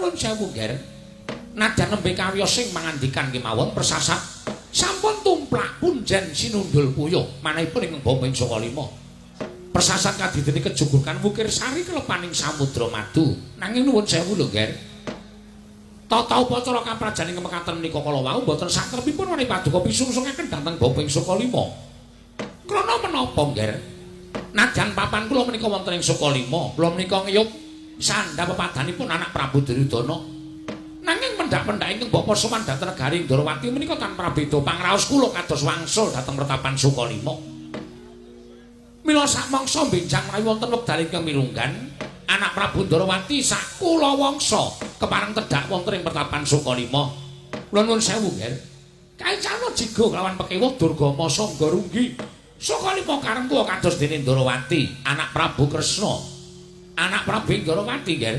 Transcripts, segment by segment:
Nuwun sewu, Nger. Nadyan nembe kawiyos sing mangandikan kemawon persasat sampun tumplak punjen sinundul puyuh manahipun ing bapa ing Sukalima. Persasat kadidene kejuguran wukir sari kelepaning samudra madu. Nanging nuwun sewu lho, Nger. Tata upacara kaprajan ing mekaten menika kala wau mboten satrepipun menawi paduka pisungsungaken dhateng bapa ing Sukalima. Krana menapa, Nger? Nadyan papan kula menika wonten ing Sukalima, kula menika ngiyup sandha pepadhanipun anak Prabu Duryudana. Nanging mendhak-mendhak ingkang bapa sowan dhateng negari Ndrawati menika tanpa prabeda pangraos kula kados wangsul dhateng pertapan Sukalima. Mila samangsa benjang menawi wonten wekdal ingkang mirunggan, anak Prabu Ndrawati sakula wangsa kepareng tedhak wonten ing pertapan Sukalima. Kula nuwun sewu, Nger. Kaicana jiga kelawan pekewuh Durgama Sangga Runggi. Sukalima kareng tuwa kados dene Ndrawati, anak Prabu Kresna. Anak Prabu Ndrawati, Nger.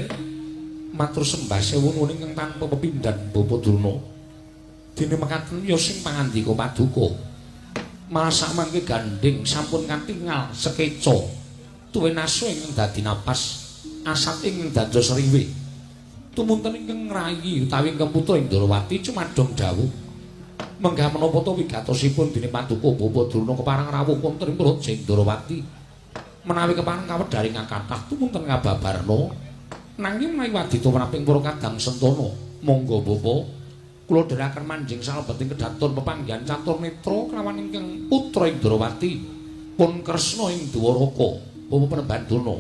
Matur sembah sewu nuwun ingkang tanpa pepindhan Bapa Durna. Dene mekaten ya sing pangandika paduka. Malah samangke gandhing sampun katingal sekeca. Tuwin asu ingkang dadi napas, asat ingkang dados riwih. Tumunten ingkang ngrayi utawi ingkang putra Indrawati cumadong dawuh. Menggah menapa to wigatosipun dene paduka Bapa Durna kepareng rawuh wonten ing Praja Indrawati. Menawi kepareng kawedhar ingkang kathah tumunten ngababarna. Nanging menawi wadita menaping para kadang sentana, monggo bapa kula dherekaken manjing salebeting kedaton pepanggihan catur netra kelawan ingkang putra Indrawati pun Kresna ing Dwaraka. Bapa Panembahan Durna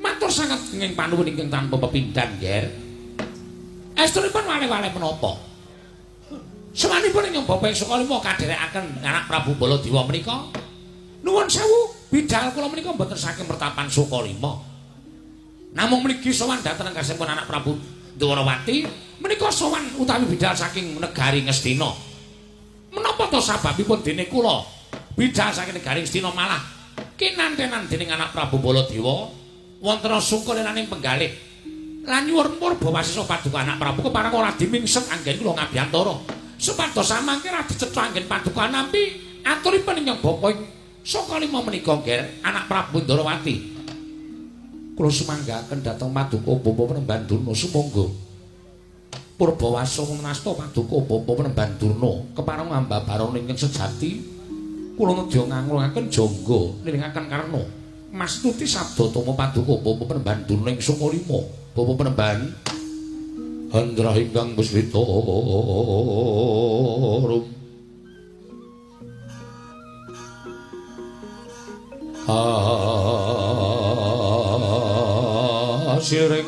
matur sanget ing panuwun ingkang tanpa pepindhan, Nger. Estunipun wale-wale menapa? Semanipun ingkang bapa ing Sukalima kadherekaken anak Prabu Baladewa menika. Nuwun sewu, bidal kula menika mboten saking pertapan Sukalima. Namung mligi sowan dhateng kasempun anak Prabu Dwarawati menika sowan utawi bidal saking negari Ngastina. Menapa to sababipun dene kula bidal saking negari Ngastina malah kinantenan dening anak Prabu Baladewa wonten sungkulaning penggalih lan nyuwun purbawasisa paduka anak Prabu kepareng ora dimingset anggen kula ngabiyantara supados samangke ra dicetha anggen paduka nampi aturipun ingkang bapa ing Sukalima menika, Nger, anak Prabu Ndrawati. Kula sumanggaken dhateng paduka Bapa Panembahan Durna sumangga purbawasa nasta paduka Bapa Panembahan Durna kepareng ambabaran ingkang sejati kula nedya nganglungaken jangga nilingaken karna mastuti sabda tama paduka Bapa Panembahan Durna ing Sukalima. Bapa Panembahan Handrah ingkang puspita rum asiring